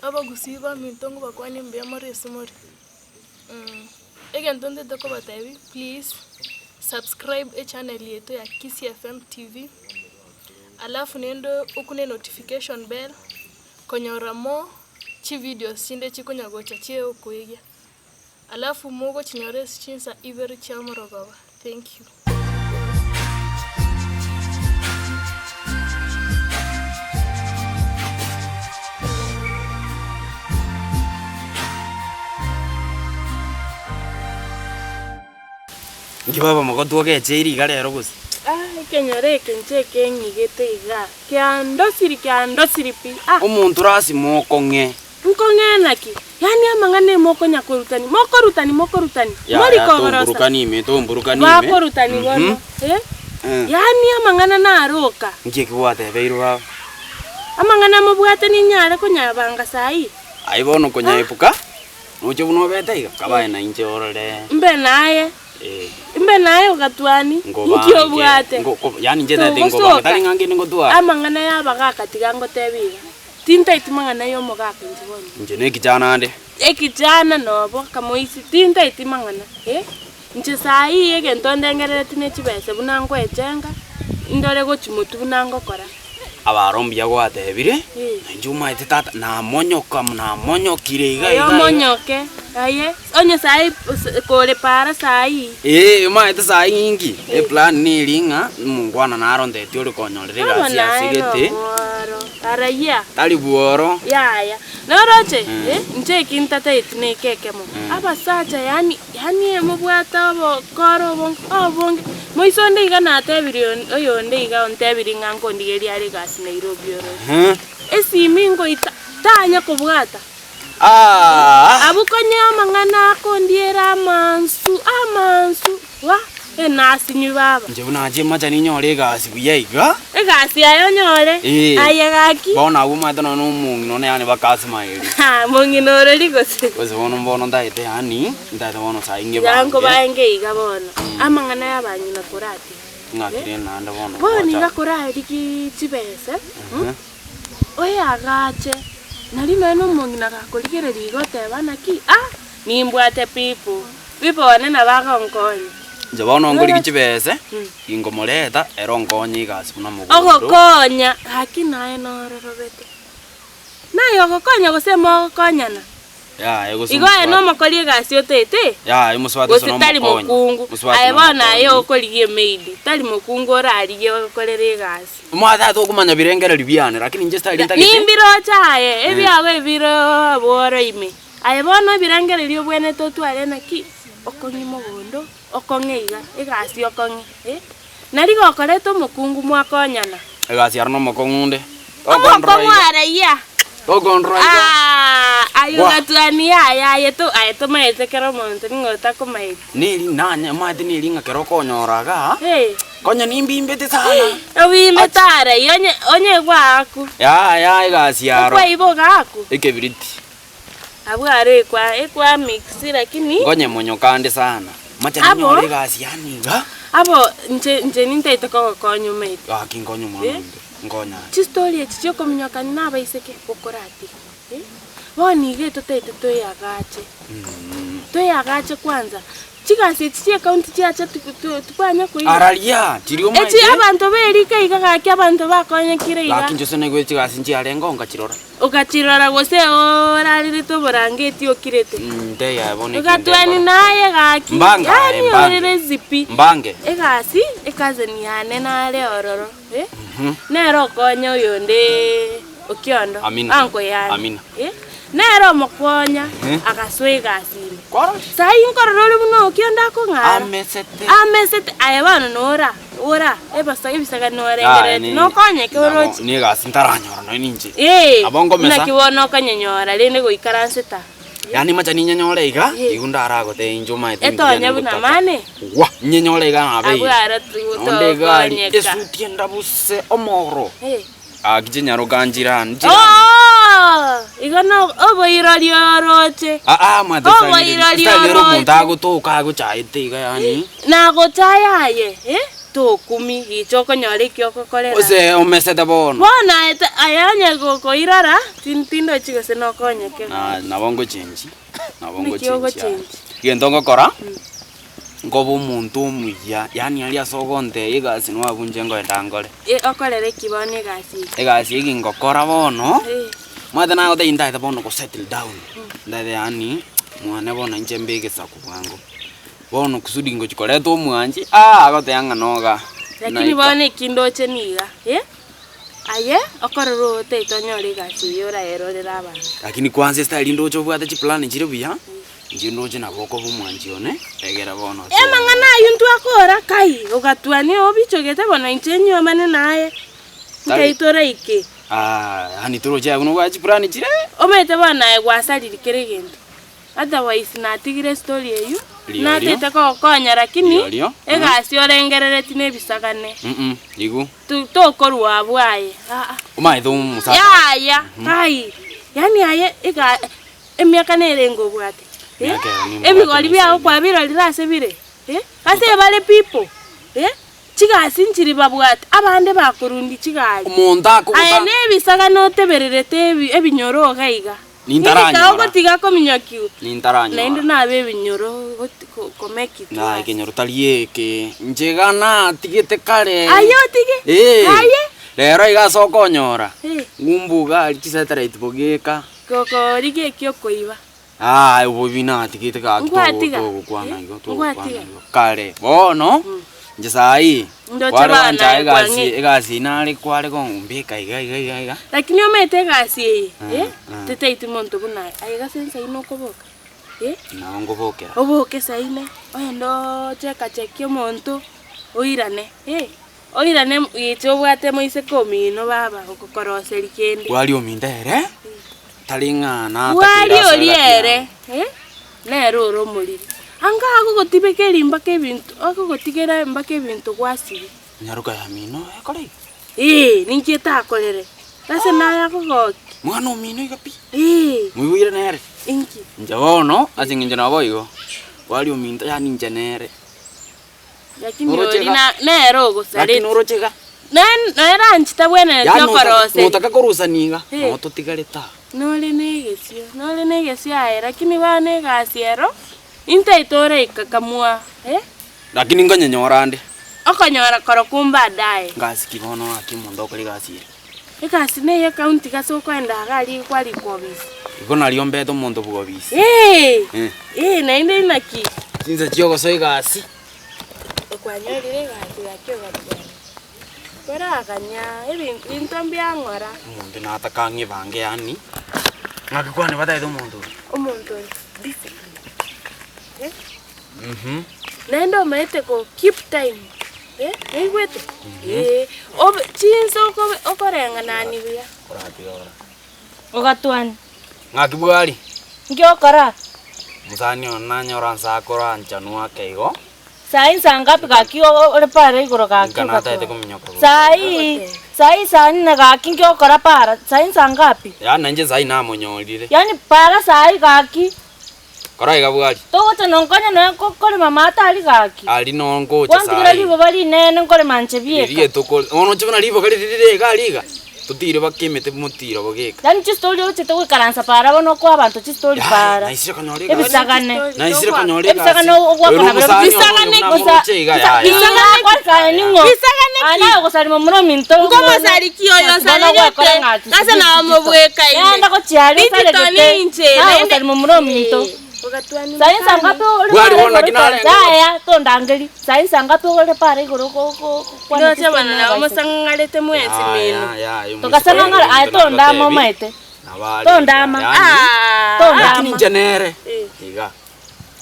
Abagusii baminto ngobakwanie mbuya more ase more, egento ntagete kobatebia please subscribe echannel yaito ya Kisii FM TV, alafu naende okune notification bell konyora more chivideos chinde chikonya gocha chia okoegia, alafu mogochinyora ase chinsa ibere chia morogoba, thank you. Inki baba mogotu ogecheiri iga rero gose? Ah, ekenyoro eke inche ekeng'igete iga, kiandosiri kiandosiri pi, ah. Omonto lasima okong'e. Nkong'ee naki? Yaani amang'ana emokonya korutani, mokorutani, mokorutani, mori Yaya kogorosa. tomburukani ime, tomburukani ime. Bakorutani bono, eh? Eh. Yaani amang'ana naroka. Nki eki gwatebeirwe baba? Amang'ana mobwate ninyare konyabanga saii. Aye bono okonyaepuka, noche buna obete iga, kabaye nainche orore. Mbe naye, Eh. mbe naye ogatwani, nki Nkobange, obwate? nko- ko- yaani inche tari nkobange, Togosoka. tari ng'a nkende ngotware. Amang'ana y'abagaka tiga ngotebie iga. Tintaeti mang'ana y'omogaka inche bono. Inche nekichana ande. Ekichana nobo kamoisi, tintaeti mang'ana eh. Inche saa hii egento ndengerereti ne chibesa buna nkoechenga, indore gochia motwe buna ngokora. Abaro mbuya gwatebire, Eh. na inche omaete tata namonyoka namonyokire iga Aye iga iga. omonyoke, aye, onye saa hii kore para saa hii. Eeh omanyete saa hii inki, eplan neri ng'a omongwana naro ntetie ore konyorera Abo egasi naye ase gete, nomworo, arayia. tari bworo. Yaya, noroche eh, inche eki ntataeti neke ekemo, abasacha yaani yaani mobwate obokora obonge obonge, moiso onde iga natebirie on- oyonde iga ontebirie ng'a nkondigeria are egasi Nairobi oroche. Esimi ngoita, tanya kobwata. Aah! Abwo konya amang'ana akondiera amansu, amansu, wa, enasinywe baba. Inche buna nachie macha ninyore egasi buya iga. Egasi aye onyore, Eh. aye gaki. Bono abwo omanyete nonya na omong'ina one yaani bakasmile. Ha, mong'ina orori gose? Gose bono mbono ntagete yaani, ntagete bono saii Tiga ng'ebange. nkobange iga bono, amang'ana y'abang'ina koratiga. Ng'aki rende naende bono Bono iga gocha. korarigie chibesa, Oyeagache, nario nonya nomong'ina gakorigereria iga oteba naki, ah, nimbwate people, people one nabo agonkonya. Inche bono ngorigia chibese, gingomoreta, ere onkonye egasi buna mogondo. Ogokonya, gaki naye nororobete. Naye ogokonya gose mogokonyana? Yaya gose Igo aye omosubati. nomokori egasi otaete? Yaya omosubati gose Gose tari nomokonyi. mokungu? Mosubati Aye bono aye nomokonyi. okorigia emaid, tari mokungu orarigie ogokorera egasi. Omwate ase okomanya birengererio biane, lakini inche sitari ntagete. Nimbiroche aye, ebiago ebire obworo ime. Aye bono ebirengererio obwenerete otware naki? Okong'e mogondo, okong'e iga, egasi okong'e eh. Nari gokoreta omokungu mwakonyana. Egasi aro nomokong'u onde. Tokondora Omokong'u iga. araiya. Tokondora iga. Aah aye Gwa. ogatwania yaya aye to aye tomaete kera omonto ning'o otakomaeti. Neri nanye omanyete neri ng'a kero okonyora igaa, Eh. konya nimbimbete sana. Obimbete araiya onye onye gwaakwa. Yaya egasi aro. Okwaiba ogaakwa. Ekebiriti. Abwo are ekwa ekwa mix lakini. Nkonye monyoka ande sana. Mache Abo. ninyore egasi yane iga. Abo inche inche nintaete kogokonya omaete. Gaki nkonye omwana Eh. ominto, nkonya aye. Chistori echi chiokominyokani na abaiseke okoratiga eh, bono iga etotaete toeagache, toeagache kwanza, chigasi echi chia ecounty chiacha tikwanya koigwa. Araria, chiria Echi omaete. abanto berika iga gaki abanto bakonyekire iga. Gaki inche ase naigwete chigasi nchiarenge nkachirora. Okachirora gose orarerete oborangeti okirete. Nteya bono ekio Ogatwani ndekora. naye gaki, Mbange aye, yaani mbange. orere zipi. Mbange. Egasi, ecousin yane nare ororo eh, nere okonya oyonde Okiondo, Amina. uncle yane Amina. eh, nere omokonya agasoa egasi ime. Saii nkorora ore buna Okiondo akong'ara. Amesete. Amesete, aye bono nora. Ora, ebasa ebisagane orengereretie, nokonyeke oroche. Nigo ase ntaranyora nonya ninche. Ee, Nabo nkomesa. naki bono okonyenyora rende goikaransete aa. Yaani macha ninyenyore iga, Eh. igo ndaragotebie inche omanyete ebinto Etonye biane buna ngotaka. mane. Gwa, nyenyore iga nabeire. Abwo aro Nonde egari, tokonyeka. esuti endabuse, omoro. Eh. Gaki chinyaroka nchirani, nchirani. Oo! Igo no oboirori oroche. Aa, omanyete style Oboirori style ere omonto oroche. agotoka agochaete iga yaani. Nagochaya aye, eh? Tokumi, gicha okonyora eki ogokorera. Gose omesete bono. Bono aye ta- aye onye gokoirora, tin- tindochi gose nokonyeke Na gose. nabo ngochenchi, nabo Naki ngochenchi aye. ogochenchi? Egento ngokora, nkoba omonto omuya, yaani aria ase ogontebia egasi nwabu inche nkoenda nkore. E okorere ki bono egasi eye? Egasi eye ngokora bono, Eh. omanyete nagotebia ntagete bono go settle down, ntagete yaani mwane bono inche mbe egesaku bwango. Bono kusudi ngochia koreta omwanchi, aa agoteba ng'a noga. Lakini Naika. bono eki ndoche niga, eh, aye okorora otaete onyore egasi eyio oraerorere abanto. Lakini kwanza estyle ndoche obwate chiplani chire buya, inche ndoche nabo okoba omwanchi one, egere bono ase Amang'ana ayio ntwakora kai, ogatwania obichogete bono inche nyuomane naye, Tari- nkai toraike. Aah, yaani toroche abwo nobwate chiplani chire. Omanyete bono aye gwasariri kera egento. Otherwise natigire estory eyio, Rirorio. natete kogokonya lakini Rirorio. egasi orengerereti nebisagane Mm igo. to tokorwa abwo aye aa. Omanyete omosacha. Yaya kai, yaani aye ega emiaka nere enga obwate eh, Emiaka ero nimbwate ebigori biago nesaini. kwabirorire ase bire eh, ase bare people eh, chigasi nchiri babwate, abande bakorundia chigari. Omonto Aye akogota. nebisagane otebererete ebi ebinyoro iga iga. Nintaranyora. Goika ogotiga kominyokiwa, Nintaranyora. naende nabe ebinyoro goti komeki Na twase. ekenyoro tari eke, inche iga natigete kare. Aye otige? Ee. Aye? Rero iga ase okonyora, Eh. ng'umbu iga aria chisatellite bogeka. Gokorigia eki okoiba. Aah oboibi natigete gaki Ngwatiga? togokwana igo togokwana Ngwatiga? igo kare. Bono, inche saii, Ndoche kware bana gwancha aye egasi kwang'e. egasi nare kware kongombeka iga iga iga iga. Lakini omanyete egasi eye, eh, Mm. tetaiti monto buna aye. Aye gose nsaine okoboka, eh, Nabo nkobokera. oboke saine, ogende oochekachekie omonto, oirane, eh, oirane gicha obwate moiseke omino baba okokoroseria kende. Bwari ominto ere, tari ng'a natakeire Bwari ase oria egati ere, yane. eh, nere ore omoriri. Anga agogotibekeri mpaka ebinto, agogotigera mpaka ebinto gwasibia. Nyaroka yamino ekore iga. Ee, ninki etakorere? Ase naye akogokia. Mwana omino iga pi. Ee. Moiboire nere. Inki? Inche bono, ase eng'encho nabo igo, bwari ominto yaani inche nere. Lakini Oroche ori iga. na nere Lakini ogosareti. oroche iga. Naende nere anchete abwenereti Yaani notaka okoroseri. notaka korusania iga, Eh. noo totigarete aa. Nore na egesio, nore na egesio aye, lakini bono egasi ero, intaete oraika kamwa eh. Lakini nkonyenyora ande. Okonyora korokwo mbadaye. Ngasi ki bono gaki omonto okore egasi ere? Egasi neye ekaunti gase okoenda iga aria kwarikwa obisi. Igo nario mbete omonto bwa obisi. Eeh, Eh. eeh naende inaki? Chinsa chiogosoa egasi. Okwanyorire egasi gaki ogatwara. Koraganya ebinto binto mbiang'ora. Omonto nataka ang'ebange yaani, ng'aki kwane bataete omonto oyo. Omonto oyo discipline eh. Naende omanyete ko keep time eh, oigwete? Eeh, obe chinsa okobe okoreng'anani buya. Ogatwania. Ng'aki bwari? Nki okora? Mosani one nanyora nse akoranchanwa ake igo. Sai nsa ngapi gaki ore para igoro gaki Inka natagete ogatwania? kominyoka gocha. Sai, sai saa nne gaki nki okora para, sai nsa ngapi? Yaani nainche sai namonyorire. Yaani para sai gaki. Kora iga bwari. Togocha nonkonya nonya nkorema amato aria gaki. Aria noo ngocha Gwantigera saii. riboba rinene nkorema inche bieka. Riria tokore bono oche buna riboga riria rire iga aria iga, totire baka emete motiro bogeka. Yaani chistori ochete goikaransa para bono okoa abanto chistori Yaya, para. naisire konyora egasi. Ebisagane. Naisire konyora egasi. Ebisagane Oyo ogwakana na omosani bire one oyo buna amoroche iga yaya. Bisagane ki? Ning'o? Bisagane ki? Aye naye ogosarima omoro ominto. Ngomosari ki oyo osarerete, ase nao mobwekaine. Genda gochia aria Digital osaregete. ninche, Naye naende- ogosarima omoro ominto. Ogatwani Sai nsa ngapi ore Bwari pare bono igoro naki narenge ikaranse? Yaya, tondangeri. Sai nsa ngapi ore pare igoro gokwana Ndoche bono nabo mosang'ang'arete mwensi mino. Togasang'ang'ara, aye tondama omaete. Tondama. Tondama. Lakini inche nere. Eh. Iga.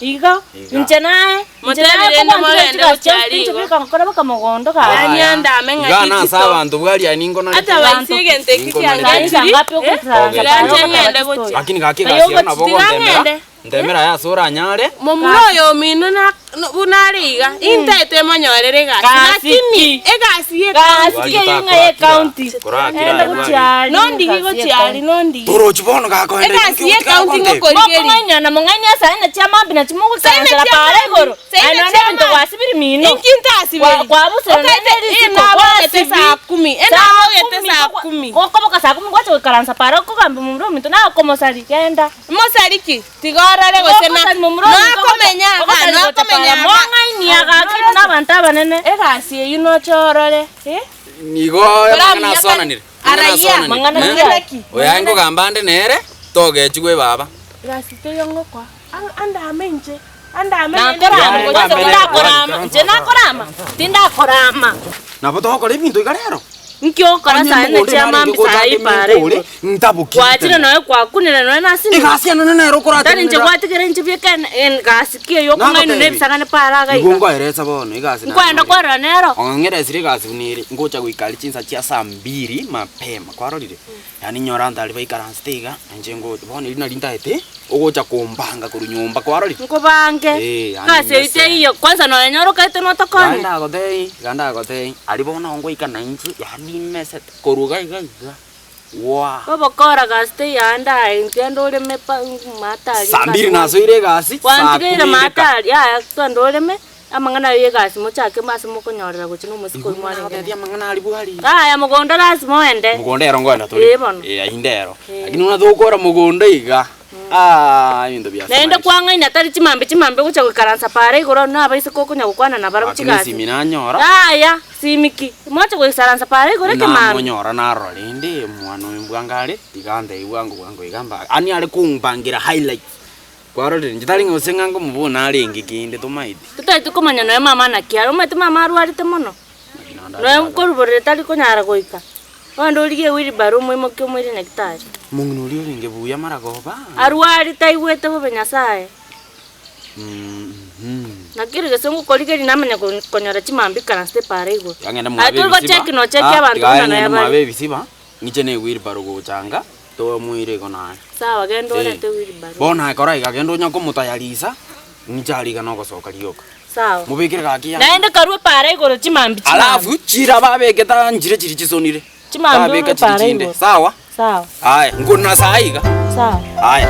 Igo, Iga. inche naye, inche naye Motebire inde kobwanchire mogende chigasi gochia chionsi inche rigo. beka nkore baka mogondo gaki. Yaani andame ng'a Iga nase digital. abanto bwari aye ningo narete. Ata baisi egento eki Ningo Sai narete. nsa kiangachiri, ngapi ogoikaransa Eh, pare inche ogoteba ng'ende chistori. gochia. Lakini gaki Naye egasi ero nabo Tiga ogontembera. ng'ende. Ntemera aye ase oranyare. Momura oyo omino na buna are iga, intaete emonyorere egasi, Gasi lakini ki? egasi ye Gasi Bwari ki eyio ng'a totakora ye kira. county. Kora kira Enda aye bwari. gochia aria Nondigi egasi ye gochia aria, county. nondigi. Torochi bono gakoenda Egasi ye county ngokorigeria. Mokong'ainiana mong'aini ase aye na chiamambi nachi Saina mogoikaransera chia para mambi, igoro. Aye ine nonye ebinto chiamani. gwasibiri mino. Inki ntasiberi? Kwa- kwabusire nonye Okaete risiko, inabogete gwasibi. saa kumi. Saa Enabogete kumi, saa gokwa- kumi. Gokoboka saa kumi gwacha goikaransa para okogamba momura ominto nakomosari genda. Mosari ki? Tiga orore gose na Gokosari momura ominto nokomenya iga, ogosari gocha nokomenya para iga. mong'ainia gaki buna abanto abanene. Egasi eyio noche orore, eh? Nigo amang'ana Toraminyoka asonanire, amang'ana araiya, asonanire, Mang'ana eh? ki Naki? Oyo aye nkogamba ande nere, togechigwe baba. Egasi teiyo ngokwa, andame inche, andame naende Nakorama, gose gose tindakorama, inche nakorama, tindakorama. Nabo togokora ebinto iga rero. Nki ogokora Onye saa nne mogondo chia narenge mambia gocha saa ande ipare menkore, igoro. ntabokire Gwachire tene. noe kwakunire noe nasini. Egasi ene nere Tari inche okoratenenera. gwatigera inche bieka egasi ki eywo okong'ainwa Nagotebi. na ebisagane pare iga Igo iga. nkoeresa bono egasi Nkoenda nanyorire. kwerora nero. Ong'eresire egasi buna ere, ngocha goika aria chinsa chia saa mbiri mapema, kwarorire? Yaani nyora abanto aria baikaransete iga, inche ngocha, bono erio nario ntaete, ogocha kombanga korwa nyomba, kwarorire? Nkobange, Eh, yaani egasi eyio mese. teiyo, kwanza nonya nyorokete Iga notokonye. ndagotebie, iga ndagotebie, aria bono ngoika nainche, yaani nimesete, korwa iga iga iga, waa. Obokora gasi teiyo ande aye, genda oreme pa maata aria Saa mbiri nasoire egasi, saa Gwantigeire kumi maata ndeka. aria, yaya twende oreme. Amang'ana aye y'egasi mochake ase mokonyorera gochia nomosike Igo oyio mwarenge nagotetia nere. amang'ana aria bwari. Yaya mogondo lasima oende. Mogondo ero nkoenda tore. Ee bono. Eh, ayio ndero. Eh. Lakini buna togokora mogondo iga, aah ebinto bia Naende maisha. kwang'aina tari chimambia chimambia ogocha goikaransa paara igoro na abaiseke okonya gokwana nabarabwo Lakini chigasi. esimi nanyora. Yaya, simi ki? Moche goisaransa paara igoro ekemambia. Namonyora narora rende omwana oyo mbwango are, tiga antebie bwango bwango iga mba yaani are kombangira highlights. Kwarorire inche tari ng'a gose ng'a nkomobua narenge kende tomaeti. Totaeti komanya nonya mama naki are, omanyete mama arwarete mono, nonya nkoruborere tari konyara goika, ogende origie ewheelbarrow omoimokie omoire nyagetari. Omong'ina oria orenge buya maragoba. Arwarete aigwete bobe Nyasaye. Naki ere gese ngokorigeria namanya konyora chimambia ikaranse epaara igoro. Tiga ng'ende Aye mwabe tori ebisiba, gocheki nocheki ah, abanto tiga buna ng'ende nonya mwabe bare. ebisiba, ng'iche na ewheelbarrow gocha nka, tomoire igo naye. Sawa genda Eh. orete wheelbarrow. Bono aye kora iga genda onya komotayarisa, ng'iche aria iga nogosoka rioka. Sawa. Mobekere gaki ya. Naende karue paara igoro chimambi chimambi. Alafu chira babeke ta nchire chiri chisonire. Chimambi Babeka orue chiri paara chinde. igoro. Sawa? Sawa. Aya, nkorwa na saa iga. Sawa. Aya.